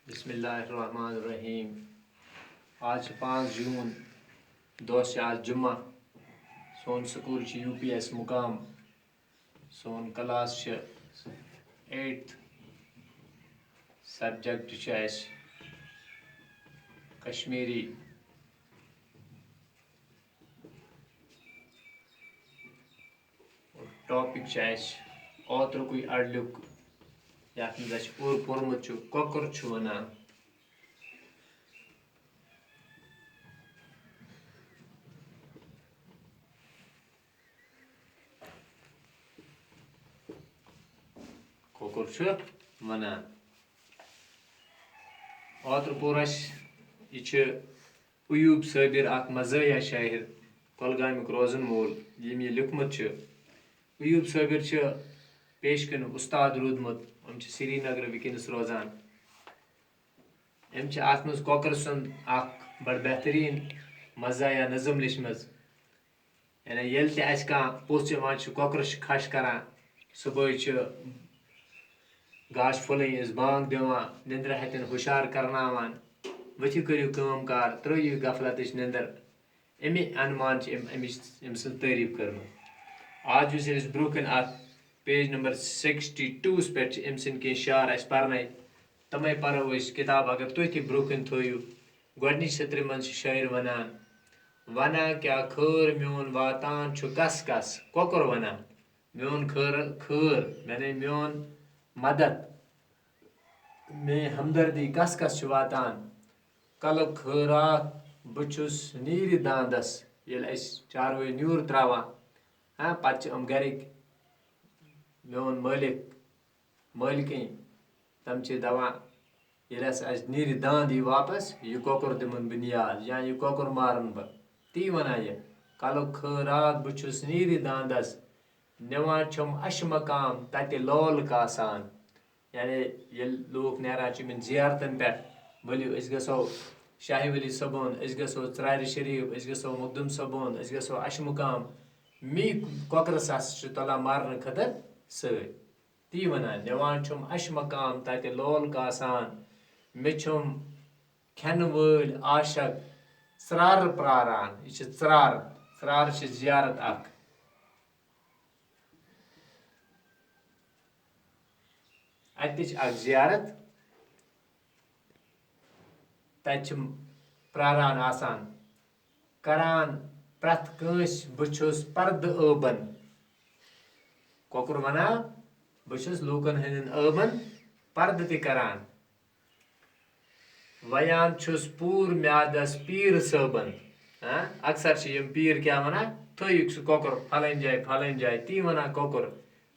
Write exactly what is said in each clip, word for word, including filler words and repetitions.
بسم اللہ الرحمن الرحیم۔ آز چھِ پانٛژھ جوٗن، دۄہ چھِ آز جمعہ۔ سون سکوٗل چھُ یوٗ پی ایس مُقام۔ سون کلاس چھُ ایٹتھ۔ سبجیکٹ چھُ اَسہِ کشمیٖری۔ ٹاپک چھُ اَسہِ اوترُکُے اَڑلیُک، یَتھ منٛز اَسہِ اوٗر پوٚرمُت چھُ، کۄکُر چھُ وَنان۔ کۄکُر چھُ وَنان۔ اوترٕ پوٚر اَسہِ، یہِ چھُ ایوب صابر، اکھ مزاحیہ شاعر، کۄلگامیُک روزن وول، ییٚمۍ یہِ لیوٗکھمُت چھُ۔ ایوب صابر چھُ پیشہٕ کِنۍ اُستاد روٗدمُت۔ یِم چھِ سرینگرٕ وٕنکیٚنَس روزان۔ أمۍ چھِ اَتھ منٛز کۄکرٕ سُنٛد اکھ بڑٕ بہتریٖن مزاحیہ نظم لیچھمٕژ۔ یعنی ییٚلہِ تہِ اَسہِ کانٛہہ پوٚژھ یِوان چھُ، کۄکرَس چھِ کھَش کران، صُبحٲے چھِ گاشہِ پھُلٕنۍ أسۍ بانگ دِوان، نِندرِ ہَتٮ۪ن ہُشار کرناوان، ؤتھِو کٔرِو کٲم کار، ترٲیِو غفلتٕچ نِندٕر۔ اَمے اَنُمان چھِ أمۍ، أمِچ، أمۍ سٕنٛز تعریٖف کٔرمٕژ۔ آز یُس أسۍ برٛونٛہہ کَنہِ اَتھ پیج نمبر سِکِسٹی ٹوٗوَس پٮ۪ٹھ چھِ أمۍ سٕنٛدۍ کینٛہہ شعر اَسہِ پَرنَے، تِمَے پَرو أسۍ۔ کِتاب اگر تُہۍ تہِ برٛونٛہہ کَنہِ تھٲیِو، گۄڈٕنِچ سطرِ منٛز چھِ شٲعر وَنان، وَنان کیٛاہ خٲر میون واتان چھُ کَس کَس، کۄکُر وَنان۔ میون خٲر، خٲر، یعنی میون مدد، میٲنۍ ہمدردی کس کس چھِ واتان؟ کلُک خٲرات بہٕ چھُس نیٖرِ داندس۔ ییٚلہِ أسۍ چاروٲے نیوٗر تراوان، ہاں، پتہٕ چھِ یِم گرِکۍ، میون مٲلِک، مٲلکٕنۍ، تِم چھِ دَپان، ییٚلہِ ہسا اَسہِ نیٖرِ داند یی واپس، یہِ کۄکُر دِمن بہٕ نیاز، یا یہِ کۄکُر مارن بہٕ۔ تی وَنان یہِ، کَلُک خٲرات بہٕ چھُس نیٖرِ داندَس، نِوان چھُم اَشہِ مقام تَتہِ لول کاسان۔ یعنی ییٚلہِ لوٗکھ نیران چھِ یِمَن زیارتَن پٮ۪ٹھ، ؤلِو أسۍ گژھو شاہہِ ولی صٲبُن، أسۍ گژھو ژرارِ شریٖف، أسۍ گژھو مخدوم صٲبُن، أسۍ گژھو اَشہِ مقام، می کۄکرَس ہسا چھِ تُلان مارنہٕ خٲطرٕ سۭتۍ۔ تی وَنان، نِوان چھُم اَشہِ مقام تَتہِ لول کاسان۔ مےٚ چھُم کھٮ۪نہٕ وٲلۍ عاشق ژرارٕ پراران۔ یہِ چھِ ژرارٕ، ژرارٕ چھِ زیارت اکھ۔ اَتہِ تہِ چھِ اکھ زیارت، تَتہِ چھِ پراران آسان۔ کران پرٛٮ۪تھ کٲنٛسہِ بہٕ چھُس پردٕ ٲبن۔ کۄکُر وَنان، بہٕ چھُس لوٗکن ہٕنٛدٮ۪ن ٲبن پردٕ تہِ کران۔ ویان چھُس پوٗرٕ میادس پیٖر صٲبن۔ ہاں، اکثر چھِ یِم پیٖر کیٛاہ وَنان، تھٲیِکھ سُہ کۄکُر پھلٲنۍ جایہِ، پھلٲنۍ جایہِ، تی وَنان کۄکُر۔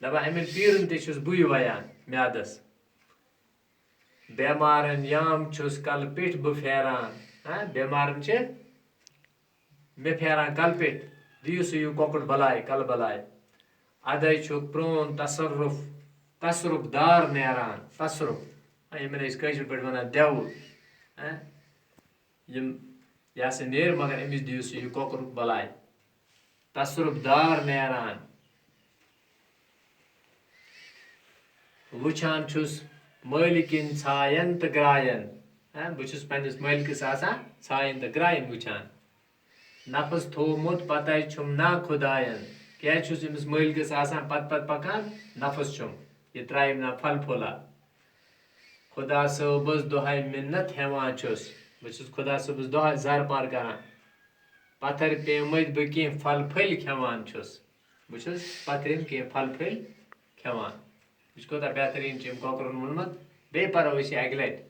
دَپان، اَمٮ۪ن پیٖرن تہِ چھُس بٕے ویان میادس۔ بٮ۪مارن یام چھُس کلہٕ پیٚٹھۍ بہٕ پھیران۔ ہاں، بٮ۪مارن چھِ مےٚ پھیران کلہٕ پیٚٹھۍ، دِیِو سا یہِ کۄکُر بلاے، کلہٕ بلاے۔ ادے چھُکھ پرون تصرف، تصرف دار نیران، تصرف۔ ہاں، یِمن أسۍ کٲشِر پٲٹھۍ وَنان دٮ۪وُل۔ ہاں، یِم، یہِ ہسا نیرِ، مگر أمِس دِیِو سا یہِ کۄکُر بلاے۔ تصرف دار نیران۔ وٕچھان چھُس مٲلکِن ژھاین تہٕ گراین۔ ہاں، بہٕ چھُس پننِس مٲلکس آسان ژھاین تہٕ گراین وٕچھان۔ نفس تھوومُت پتے چھُم نا خداین۔ کیازِ چھُس أمِس مٲلکس آسان پتہٕ پتہٕ پکان؟ نفس چھُم، یہِ ترٛایِم نا پھل پھولا۔ خدا صٲبس دۄہے مِنت ہٮ۪وان چھُس۔ بہٕ چھُس خدا صٲبس دۄہے زارٕ پار کران۔ پتھر پیمٕتۍ بہٕ کینٛہہ پھل پھٔلۍ کھٮ۪وان چھُس۔ بہٕ چھُس پتھرِم کینٛہہ پھل پھٔلۍ کھٮ۪وان۔ وٕچھ کوٗتاہ بہتریٖن چھُ أمۍ کۄکرَن ووٚنمُت۔ بیٚیہِ پَرو أسۍ یہِ اَکہِ لَٹہِ۔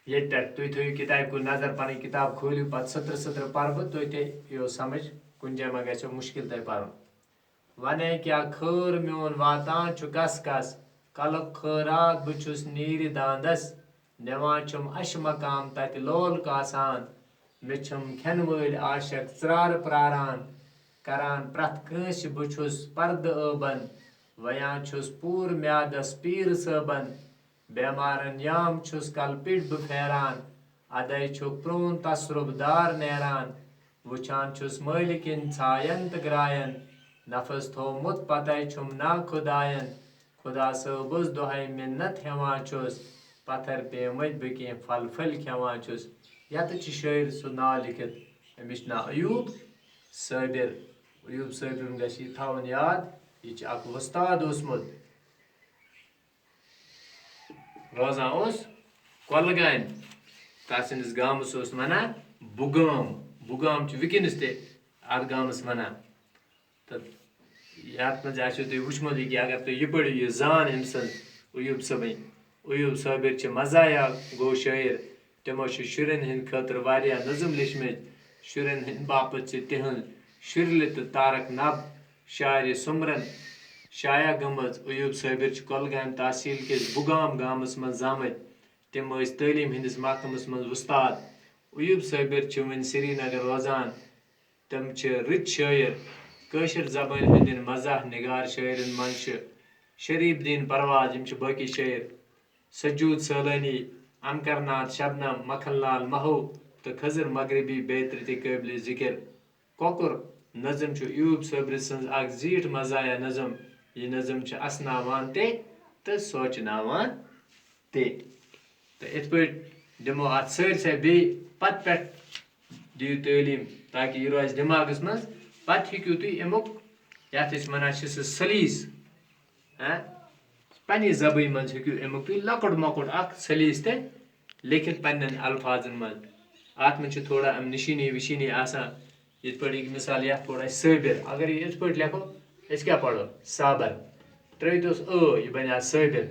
ییٚتہِ پٮ۪ٹھ تُہۍ تھٲیِو کِتابہِ کُن نظر، پَنٕنۍ کِتاب کھوٗلِو، پَتہٕ سٕترٕ سٕترٕ پَرٕ بہٕ، تُہۍ تہِ یِیو سَمٕجھ، کُنہِ جایہِ ما گژھیو مُشکِل تۄہہِ پَرُن۔ وَنے کیٛاہ خٲر میون واتان چھُ کَس کَس، کَلُک خٲرات بہٕ چھُس نیٖرِ داندَس، نِوان چھُم اَشہِ مقام تَتہِ لول کاسان۔ مےٚ چھِم کھٮ۪نہٕ وٲلۍ عاشق ژرارٕ پراران، کران پرٛٮ۪تھ کٲنٛسہِ بہٕ چھُس پردٕ ٲبن۔ ویان چھُس پوٗرٕ میادس پیٖرٕ صٲبن۔ بٮ۪مارن یام چھُس کلہٕ پیٚٹھۍ بہٕ پھیران۔ ادے چھُکھ پرٛون تصرُف دار نیران۔ وٕچھان چھُس مٲلِکِن ژھاین تہٕ گراین۔ نفس تھوومُت پتے چھُم نا خداین۔ خدا صٲبس دۄہے مِنت ہٮ۪وان چھُس۔ پتھر پیمٕتۍ، بہٕ کینٛہہ پھل پھٔلۍ کھٮ۪وان چھُس۔ یتھ چھُ شٲعر سُنٛد ناو لیکھِتھ، أمِس چھُ ناو ایوب صٲبر۔ ایوب صٲبرُن گژھِ یہِ تھاوُن یاد، یہِ چھُ اکھ وۄستاد اوسمُت، روزان اوس کۄلگامہِ۔ تَتھ سٕنٛدِس گامَس اوس وَنان بُگام۔ بُگام چھُ وٕنکیٚنَس تہِ اَتھ گامَس وَنان۔ تہٕ یَتھ منٛز آسیو تۄہہِ وٕچھمُت یہِ کہِ اگر تُہۍ یہِ پٔرِو، یہِ زان أمۍ سٕنٛز ایوب صٲبٕنۍ۔ ایوب صٲبِر چھِ مزاحیہ گو شٲعر۔ تِمو چھِ شُرٮ۪ن ہٕنٛدِ خٲطرٕ واریاہ نظم لیچھمٕتۍ۔ شُرٮ۪ن ہٕنٛدِ باپتھ چھِ تِہٕنٛز شُرلہِ تہٕ تارک نب شاعرِ سُمرن شایع گٔمٕژ۔ ایوب صٲبِر چھِ کۄلگامہِ تحصیل کِس بُگام گامَس منٛز زامٕتۍ۔ تِم ٲسۍ تعلیٖم ہٕنٛدِس محکمَس منٛز وُستاد۔ ایوب صٲبِر چھِ وۄنۍ سرینگر روزان۔ تِم چھِ رٕتۍ شٲعر۔ کٲشِر زبٲنۍ ہٕنٛدٮ۪ن مزاح نگار شٲعرَن منٛز چھِ شریف الدین پرواز، یِم چھِ باقی شٲعر، سجود سٲلٲنی، امکر ناتھ شبنم، مکھن لال مہو تہٕ خضر مغربی بیترِ تہِ قٲبلِ ذِکر۔ کۄکُر نظم چھُ ایوب صٲبرِ سٕنٛز اکھ زیٖٹھ مزاحیہ نظم۔ یہِ نظم چھِ اسناوان تہِ تہٕ سونٛچناوان تہِ۔ تہٕ یِتھ پٲٹھۍ دِمو اَتھ سٲرسٕے بیٚیہِ پتہٕ پٮ۪ٹھ دِیِو تعلیٖم، تاکہِ یہِ روزِ دٮ۪ماغَس منٛز۔ پتہٕ ہیٚکِو تُہۍ اَمیُک، یَتھ أسۍ وَنان چھِ سُہ سلیٖس، ہاں، پننہِ زبٲنۍ منٛز ہیٚکِو اَمیُک تُہۍ لۄکُٹ مۄکُٹ اکھ سلیٖس تہِ لیکھِتھ پننٮ۪ن الفاظن منٛز۔ اَتھ منٛز چھِ تھوڑا یِم نِشٲنی وِشٲنی آسان۔ یِتھ پٲٹھۍ یہِ مثال یَتھ پٲٹھۍ اَسہِ صٲبِر، اگر یہِ یِتھ پٲٹھۍ لیکھو، أسۍ کیٛاہ پَرو؟ صابر۔ ترٛٲوِتھ اوس ٲ، یہِ بَنیٛاو صٲبِر۔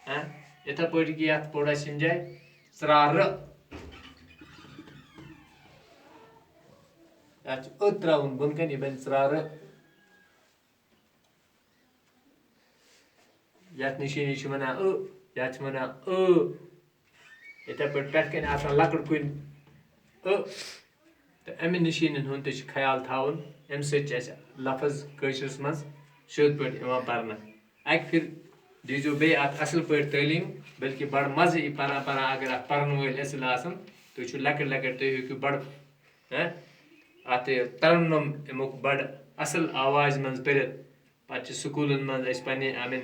ہاں؟ یِتھے پٲٹھۍ کہِ یَتھ پٲٹھۍ اَسہِ ییٚمہِ جایہِ ژرٛارٕ۔ یَتھ چھُ ٲ ترٛاوُن بۄن کَنہِ، یہِ بَنہِ ژرٛارٕ۔ یَتھ نِشٲنی چھِ وَنان ٲ، یَتھ چھِ وَنان ٲ۔ یِتھے پٲٹھۍ پٮ۪ٹھ کَنہِ آسان لۄکٕٹ کُنہِ ٲ۔ تہٕ اَمہِ نِشٲنٮ۪ن ہُنٛد تہِ چھُ خیال تھاوُن۔ اَمہِ سۭتۍ چھِ اَسہِ لفظ کٲشرِس منٛز شوٚد پٲٹھۍ یِوان پَرنہٕ۔ اَکہِ پھِرِ دیٖزیو بیٚیہِ اَتھ اَصٕل پٲٹھۍ تعلیٖم، بلکہِ بَڑٕ مَزٕ یی پَران پَران۔ اگر اَتھ پَرَن وٲلۍ اَصٕل آسَن، تُہۍ چھِو لۄکٕٹۍ لۄکٕٹۍ، تُہۍ ہیٚکِو بَڑٕ، ہہ، اَتھ یہِ ترنم اَمیُک بَڑٕ اَصٕل آوازِ منٛز پٔرِتھ۔ پَتہٕ چھِ سکوٗلَن منٛز اَسہِ پنٛنہِ، I mean،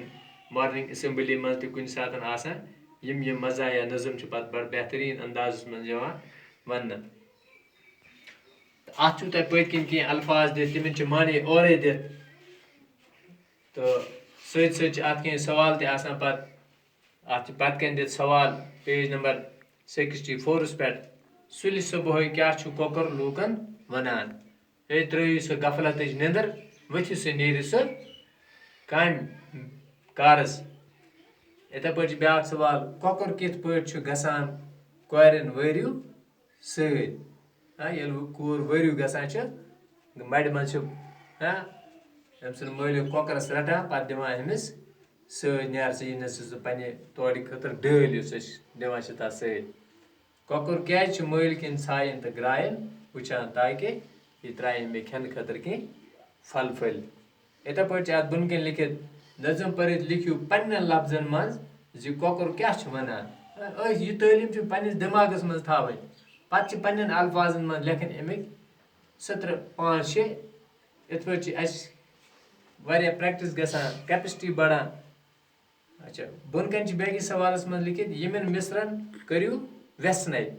morning assembly منٛز تہِ کُنہِ ساتَن آسان یِم، یِم مزاحیہ نظم چھِ پَتہٕ بَڑٕ بہتریٖن اندازَس منٛز یِوان وَننہٕ۔ تہٕ اَتھ چھُو تۄہہِ پٔتۍ کِنۍ کینٛہہ الفاظ دِتھ، تِمَن چھِ معنی اورَے دِتھ۔ تہٕ سۭتۍ سۭتۍ چھِ اَتھ کینٛہہ سوال تہِ آسان پَتہٕ۔ اَتھ چھِ پَتہٕ کَنہِ دِتھ سوال page number sixty fourس پٮ۪ٹھ، "سُلہِ صُبحٲے کیٛاہ چھُ کۄکُر لوٗکَن وَنان؟" ہے، ترٛٲیِو سُہ غفلتٕچ نِندٕر، ؤتھِو سُہ، نیٖرِو سُہ کامہِ کارَس۔ یِتھے پٲٹھۍ چھِ بیٛاکھ سوال، کۄکُر کِتھ پٲٹھۍ چھُ گژھان کورٮ۪ن وٲرِو سۭتۍ؟ ہاں، ییٚلہِ وۄنۍ کوٗر وٲرِو گژھان چھِ، مَڑِ منٛز چھِ، ہاں، أمۍ سُنٛد مٲلِک کۄکرَس رَٹان، پَتہٕ دِوان أمِس سۭتۍ، "نیرٕ سا، یہِ نہ سا سُہ پنٛنہِ تورِ خٲطرٕ ڈٲلۍ یُس أسۍ دِوان چھِ تَتھ سۭتۍ۔" کۄکُر کیٛازِ چھُ مٲلۍ کِنۍ ژھایَن تہٕ گرٛایَن وٕچھان، تاکہِ یہِ ترٛایہِ مےٚ کھٮ۪نہٕ خٲطرٕ کینٛہہ پھل پھٔلۍ؟ یِتھے پٲٹھۍ چھِ اَتھ بۄنہٕ کَنہِ لیکھِتھ، نظم پٔرِتھ لیکھِو پنٛنٮ۪ن لفظن منٛز زِ کۄکُر کیٛاہ چھُ وَنان۔ أسۍ یہِ تعلیٖم چھِ پنٛنِس دٮ۪ماغَس منٛز تھاوٕنۍ، پَتہٕ چھِ پنٛنٮ۪ن الفاظن منٛز لیکھٕنۍ اَمِکۍ سطرٕ پانٛژھ شےٚ۔ یِتھ پٲٹھۍ چھِ اَسہِ واریاہ practice گژھان، capacity بڑان۔ اچھا، بۄن کَنہِ چھِ بیٚکِس سوالَس منٛز لیکھِتھ، یِمَن مِصرَن کٔرِو وٮ۪ژھنَے۔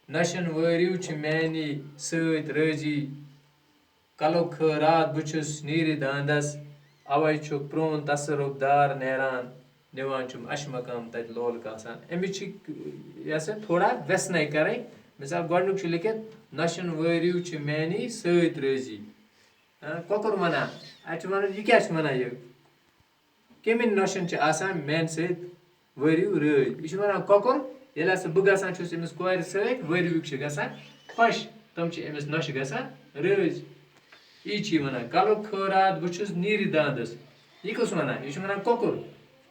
نۄشَن وٲرِو چھِ میٛانی سۭتۍ رٲضی۔ کَلُک خٲرات بہٕ چھُس نیٖرِ داندَس، اَوَے چھُ پرٛون تصرُف دار نیران، نِوان چھُم اَشہِ مقام تَتہِ لول کاسان۔ أمِس چھِ یہِ ہسا تھوڑا وٮ۪ژھنَے کَرٕنۍ۔ مثال، گۄڈٕنیُک چھُ لیکھِتھ، "نۄشَن وٲرِو چھِ میٛانی سۭتۍ رٲضی۔" ہاں، کۄکُر وَنان، اَتہِ چھُ وَنُن، یہِ کیٛاہ چھُ وَنان یہِ؟ کٔمِن نۄشَن چھِ آسان میٛانہِ سۭتۍ وٲرِو رٲضۍ؟ یہِ چھُ وَنان کۄکُر، ییٚلہِ ہسا بہٕ گژھان چھُس أمِس کورِ سۭتۍ، وٲرِوٕکۍ چھِ گژھان خۄش، تِم چھِ أمِس نۄشہِ گژھان رٲضۍ۔ یی چھِ یہِ وَنان، "کَلُک خٲرات بہٕ چھُس نیٖرِ داندَس۔" یہِ کُس وَنان؟ یہِ چھُ وَنان کۄکُر۔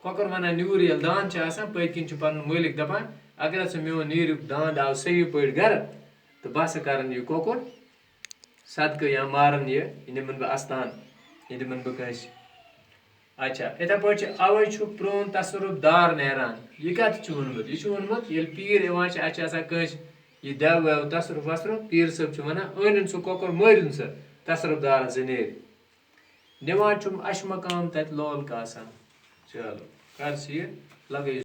کۄکُر وَنان نیوٗر ییٚلہِ داند چھِ آسان، پٔتۍ کِنۍ چھُ پَنُن مٲلِک دَپان، "اگر ہسا میون نیٖریُک داند آو صحیح پٲٹھۍ گَرٕ، تہٕ بہٕ ہسا کَرَن یہِ کۄکُر صدقہٕ یا مارَن یہِ، یہِ نِمَن بہٕ اَستان، یہِ دِمَن بہٕ کٲنٛسہِ۔" اچھا، یِتھے پٲٹھۍ چھُ، اَوَے چھُ پرٛون تصرُف دار نیران۔ یہِ کَتھ چھُ ووٚنمُت؟ یہِ چھُ ووٚنمُت، ییٚلہِ پیٖر یِوان چھِ، اَسہِ چھِ آسان کٲنٛسہِ یہِ دٮ۪و وٮ۪و، تصرُف وصرُف، پیٖر صٲب چھُ وَنان، "أنِن سُہ کۄکُر، مٲرِن سُہ، تصرُف دارَن سۭتۍ نیرِ۔" نِوان چھُم اَشہِ مقام تَتہِ لول کاسان۔ چلو، کر چھِ یہِ لگٲیِو۔